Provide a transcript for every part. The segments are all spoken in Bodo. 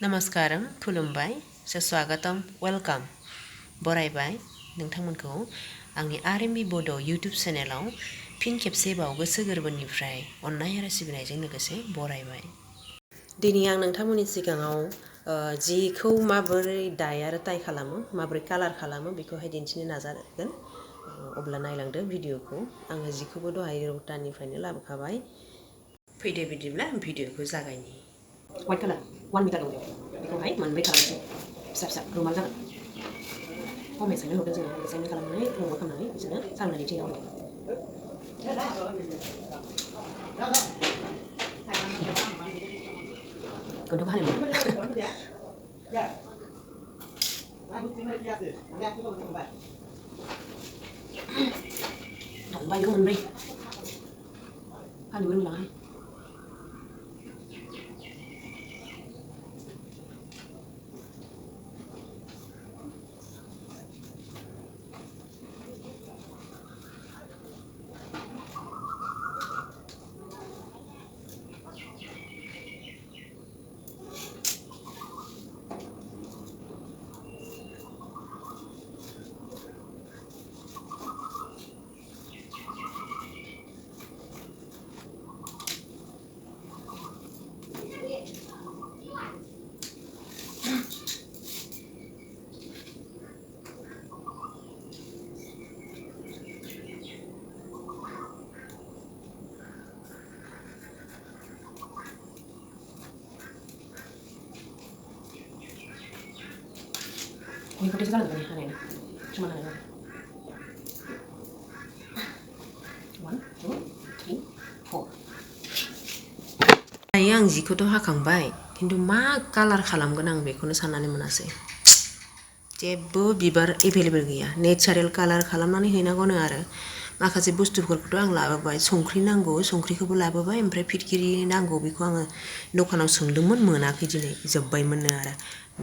नमस्कारम खुलुमबाय सुस्वागतम वेलकाम बरायबाय नोंथांमोनखौ आंनि आरएमबी बड' इउटुब चेनेलाव फिन खेबसेबाव गोसो गोरबोनिफ्राय अननाय आरो सिबिनायजों लोगोसे बरायबाय। दिनै आं नोंथांमोननि सिगाङाव जिखौ माबोरै डाइ आरो टाइ खालामो माबोरै कालार खालामो बेखौहाय दिन्थिनो नाजागोन। अब्ला नायलांदो भिडिअखौ। आङो जिखौबो दहाय रौतानिफ्रायनो लाबोखाबाय। फैदो बिदिब्ला भिडिअखौ जागायनि। वाइट कालार 1 मिटार दं बेखौहाय मोनब्रै खालामसै फिसा फिसा रुमाल जागोन हम एसाइनमेन्ट हरदों जोङो एसाइनमेन्ट खालामनानै होमवर्क खालामनानै बिसोरनो साननानै थिनहरदों गन्थं हानो थांबाय बेखौ मोनब्रै हानोबो रोंलाहाय बेखौथ'सो जानांगौ हानायानो समान हानाय 1 2 3 4 दायो आं जिखौथ' हाखांबाय खिन्थु मा कालार खालामगोन आं बेखौनो साननानै मोनासै जेबो बिबार एभेलेबल गैया नेचारेल कालार खालामनानै हैनांगौनो आरो माखासे बुस्थुफोरखौथ' आं लाबोबाय संख्रि नांगौ संख्रिखौबो लाबोबाय ओमफ्राय फिटकिरि नांगौ बेखौ आङो दखानाव सोंदोंमोन मोनाखै दिनै जोब्बायमोननो आरो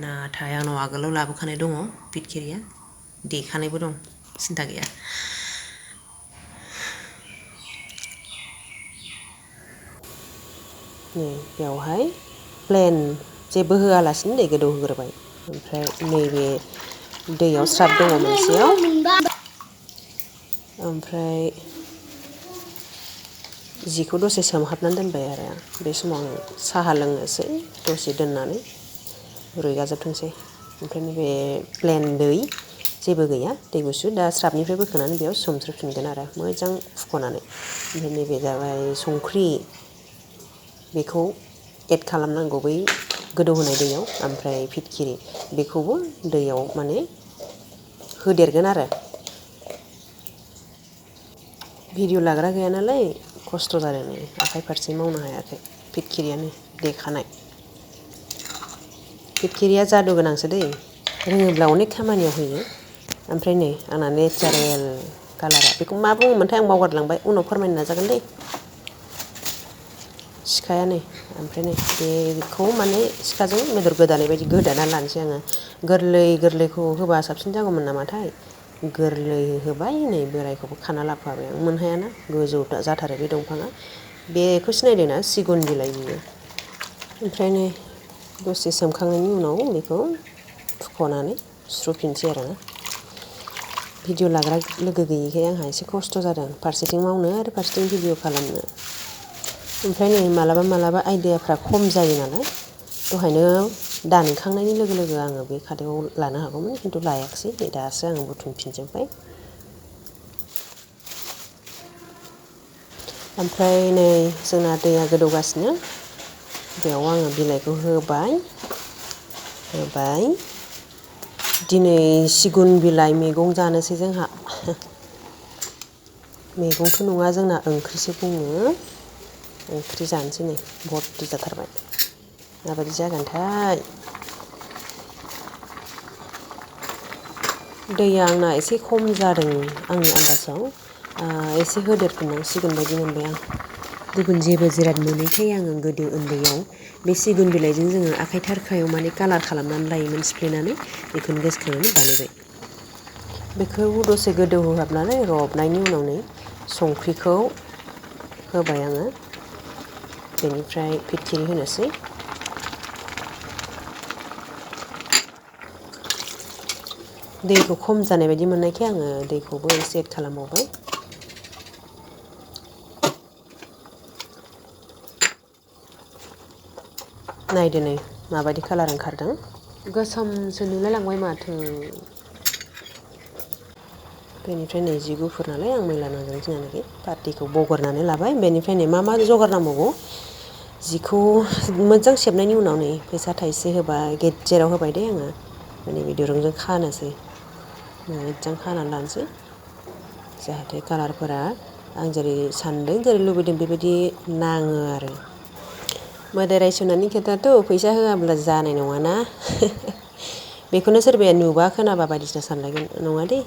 नाथाय आंनाव आगोलाव लाबोखानाय दङ फिटकिरिया देखानायबो दं सिन्था गैया नै बेवहाय प्लेन जेबो होआलासिनो दै गोदौ होग्रोबाय ओमफ्राय नैबे दैयाव स्राब दङ मोनसेयाव ओमफ्राय जिखौ दसे सोमहाबनानै दोनबाय आरो बे समाव आं साहा लोंनोसै दसे दोननानै रुइगाजोबथोंसै ओमफ्राय नैबे प्लेन दै जेबो गैया दै गुसु दा स्राबनिफ्राय बोखांनानै बेयाव सोमस्रोफिनगोन आरो मोजां फुख'नानै ओमफ्राय नैबे जाबाय संख्रि बेखौ एड खालामनांगौ बै गोदौहोनाय दैयाव ओमफ्राय फिटकिरि बेखौबो दैयाव माने होदेरगोन आरो भिडिअ लाग्रा गैया नालाय खस्थ' जादों नै आखाइ फारसे मावनो हायाखै फिटकिरियानो देखानाय फिटकिरिया जादु गोनांसो दै रोङोब्ला अनेक खामानियाव होयो ओमफ्राय नै आंना नेचारेल कालारा बेखौ मा बुङोमोनथाय आं बावगारलांबाय उनाव फोरमायनो नाजागोन दै सिखाया नै ओमफ्राय नै बेखौ माने सिखाजों बेदर गोदानाय बायदि गोदाना लानोसै आङो गोरलै गोरलैखौ होबा साबसिन जागौमोन नामाथाय गोरलै होबाय नै बोरायखौबो खाना लाबोफाबाय आं मोनहायाना गोजौ जाथारो बे दंफाङा बेखौ सिनायदोंना सिगुन बिलाइ बियो ओमफ्राय नै दसे सोमखांनायनि उनाव बेखौ फुख'नानै सुस्र'फिनसै आरोना भिडिअ लाग्रा लोगो गैयिखाय आंहा एसे खस्थ' जादों फारसेथिं मावनो आरो फारसेथिं भिडिअ खालामनो ओमफ्राय नै मालाबा मालाबा आइडियाफ्रा खम जायो नालाय दहायनो दानखांनायनि लोगो लोगो आङो बे खादायाव लानो हागौमोन खिन्थु लायाखिसै नै दासो आङो बुथुमफिनजोब्बाय ओमफ्राय नै जोंना दैया गोदौगासिनो बेयाव आङो बिलाइखौ होबाय दिनै सिगुन बिलाइ मैगं जानोसै जोंहा मैगंथ' नङा जोंना ओंख्रिसो बुङो ओंख्रि जानोसै नै भर्ति जाथारबाय माबायदि जागोनथाय दैया आंना एसे खम जादों आंनि आन्दाजाव एसे होदेरफिननांसिगोन बायदि मोनबाय आं गुबुन जेबो जिराद मोनैखाय आङो गोदो उन्दैयाव बे सिगुन बिलाइजों जोङो आखाइ थारखायाव माने कालार खालामनानै लायोमोन सिफ्लेनानै बेखौनो गोसोखांनानै बानायबाय बेखौ दसे गोदौहोहाबनानै रबनायनि उनावनो संख्रिखौ होबाय आङो बेनिफ्राय फिटकिरि होनोसै दैखौ खम जानाय बायदि मोननायखाय आङो दैखौबो एसे एड खालामबावबाय। नायदो नै माबायदि कालार ओंखारदों। गोसोमसो नुलाय लांबाय माथो। बेनिफ्राय नै जि गुफुर नालाय आं मैला नांदों गिनानैखै पाटिखौ बगोरनानै लाबाय। बेनिफ्राय नै मा जगार नांबावगौ जिखौ मोजां सेबनायनि उनाव नै फैसा थाइसे होबाय गेजेराव होबाय दे आङो। नैबे दिरुंजों खानोसै मोजां खानानै लानोसै जाहाथे कालारफोरा आं जेरै सानदों जेरै लुबैदों बेबायदि नाङो आरो। मोदाय रायसननायनि खोथाथ' फैसा होआब्ला जानाय नङाना। बेखौनो सोरबाया नुबा खोनाबा बायदिसिना सानलायगोन नङा दे।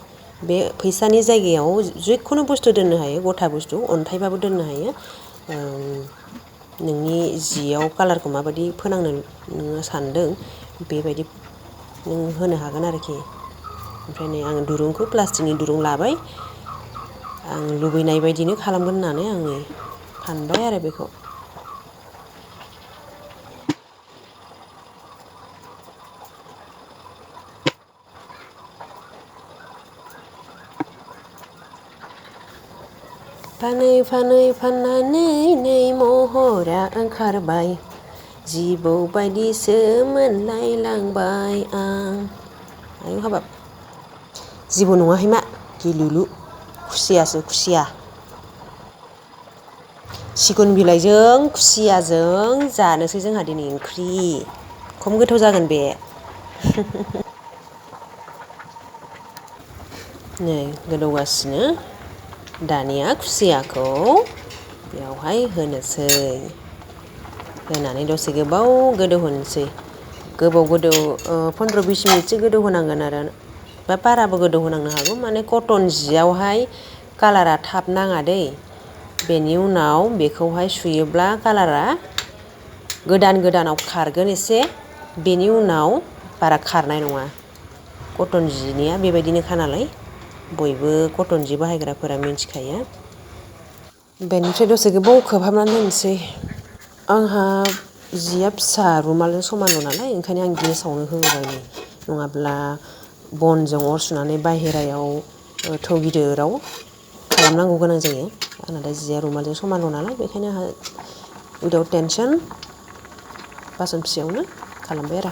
बे फैसानि जायगायाव जिखुनु बुस्थु दोननो हायो गथा बुस्थु अन्थाइबाबो दोननो हायो। नोंनि जियाव कालारखौ माबायदि फोनांनो नोङो सानदों बेबायदि नों होनो हागोन आरोखि। ओमफ्राय नै आं दुरुंखौ प्लास्टिकनि दुरुं लाबाय। आं लुबैनाय बायदिनो खालामगोन होननानै आं नै फानबाय आरो बेखौ। फानै फानै फाननानै नै महरा ओंखारबाय। जिबौ बायदिसो मोनलायलांबाय आं। आयौ हाबाब जिबौ नङाहाय मा गिलुलु खुसियासो खुसिया। सिगुन बिलाइजों खुसियाजों जानोसै जोंहा दिनै ओंख्रि। खम गोथाव जागोन बे। नै गोदौगासिनो दानिया खुसियाखौ बेवहाय होनोसै। होनानै दसे गोबाव गोदौहोनोसै। गोबाव गोदौ 15-20 मिनिटसो गोदौ होनांगोन आरो। बा बाराबो गोदौ होनांनो हागौ माने कटन जियावहाय कालारा थाब नाङा दै। बेनि उनाव बेखौहाय सुयोब्ला कालारा गोदानाव खारगोन एसे बेनि उनाव बारा खारनाय नङा। कटन जिनिया बेबायदिनोखा नालाय बयबो कटन जि बाहायग्राफोरा मिथिखायो। बेनिफ्राय दसे गोबाव खोबहाबनानै दोनसै। आंहा जिया फिसा रुमालजों समानल' नालाय ओंखायनो आं गेसावनो होबाय नै। नङाब्ला बनजों अर सुनानै बाहेरायाव थौ गिदिराव खालामनांगौ गोनां जायो। आंना दा जिया रुमालजों समानल' नालाय बेखायनो आंहा उइदाउट टेनसन बासन फिसायावनो खालामबाय आरो।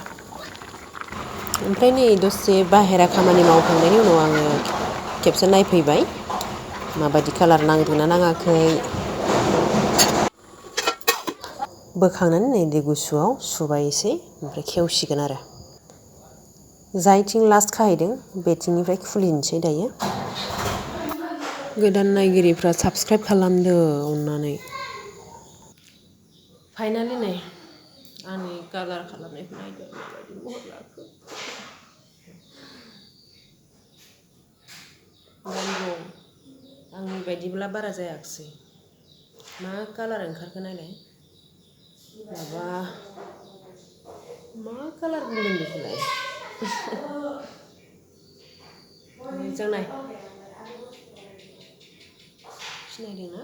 ओमफ्राय नै दसे बाहेरा खामानि मावखांनायनि उनाव आङो खेबसे नायफैबाय माबायदि कालार नांदोंना नाङाखै। बोखांनानै नै दै गुसुआव सुबाय एसे ओमफ्राय खेवसिगोन आरो। जायथिं लास्ट खाहैदों बेथिंनिफ्राय खुलिनोसै दायो। गोदान नायगिरिफ्रा साबसक्राइब खालामदो अननानै। फाइनालि नै आंनि कालार खालामनायखौ नायदो माबायदि महर लाखो। नंगौ आंनि बायदिब्ला बारा जायाखिसै। मा कालार ओंखारखो नायलाय। माबा मा कालार बुंगोन बेखौलाय। मोजां नाय सिनायदोंना?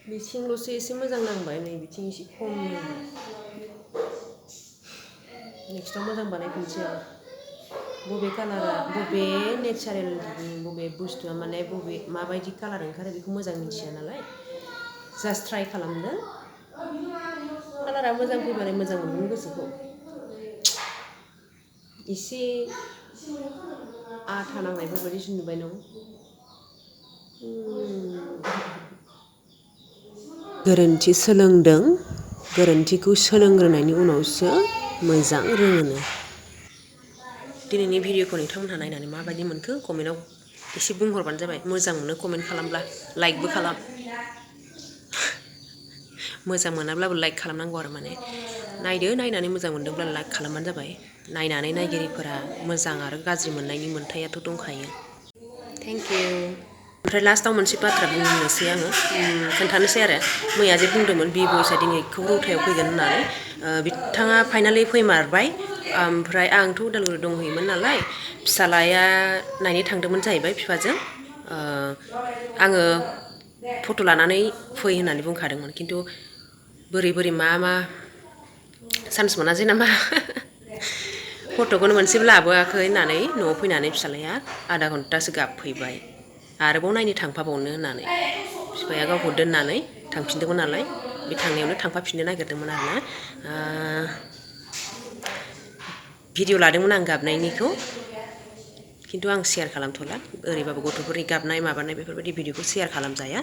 बिथिंल'सो एसे मोजां नांबाय नै बिथिं एसे खम नांबाय। नेक्स्टआव मोजां बानायफिनसै आं। बबे कालारा बबे नेचारेल बबे बुस्थुआ माने बबे माबायदि कालार ओंखारो बेखौ मोजां मिथिया नालाय जास्ट ट्राइ खालामदों। कालारा मोजां फैबालाय मोजां मोनगौमोन गोसोखौ। एसे आथा नांनायफोरबायदिसो नुबाय न'? गोरोन्थि सोलोंदों गोरोन्थिखौ सोलोंग्रोनायनि उनावसो मोजां रोङोनो। दिनैनि भिडिअखौ नोंथांमोनहा नायनानै माबायदि मोनखो कमेन्टआव एसे बुंहरबानो जाबाय मोजां मोनो कमेन्ट खालामब्ला लाइकबो खालाम। मोजां मोनाब्लाबो लाइक खालामनांगौ आरो माने नायदो नायनानै मोजां मोनदोंब्ला लाइक खालामबानो जाबाय। नायनानै नायगिरिफोरा मोजां आरो गाज्रि मोननायनि मोन्थायाथ' दंखायो। Thank you. ओमफ्राय लास्टाव मोनसे बाथ्रा बुंनोसै आङो खोन्थानोसै आरो मैया जे बुंदोंमोन बि बइसआ दिनैखौ रौथायाव फैगोन होननानै बिथाङा फाइनालि फैमारबाय। ओमफ्राय आंथ' उदालगुरियाव दंहैयोमोन नालाय फिसालाया नायनो थांदोंमोन जाहैबाय बिफाजों। आङो फट' लानानै फै होननानै बुंखादोंमोन खिन्थु बोरै मा चान्स मोनासै नामा फट'खौनो मोनसेबो लाबोआखै होननानै न'आव फैनानै फिसालाया आधा घन्टासो गाबफैबाय आरोबाव नायनो थांफाबावनो होननानै बिफाया गावखौ दोननानै थांफिनदोंमोन नालाय बे थांनायावनो थांफाफिननो नागिरदोंमोन आरोना भिडिअ लादोंमोन आं गाबनायनिखौ खिन्थु आं शेयार खालामथ'ला ओरैबाबो गथ'फोरनि गाबनाय माबानाय बेफोरबायदि भिडिअखौ शेयार खालामजाया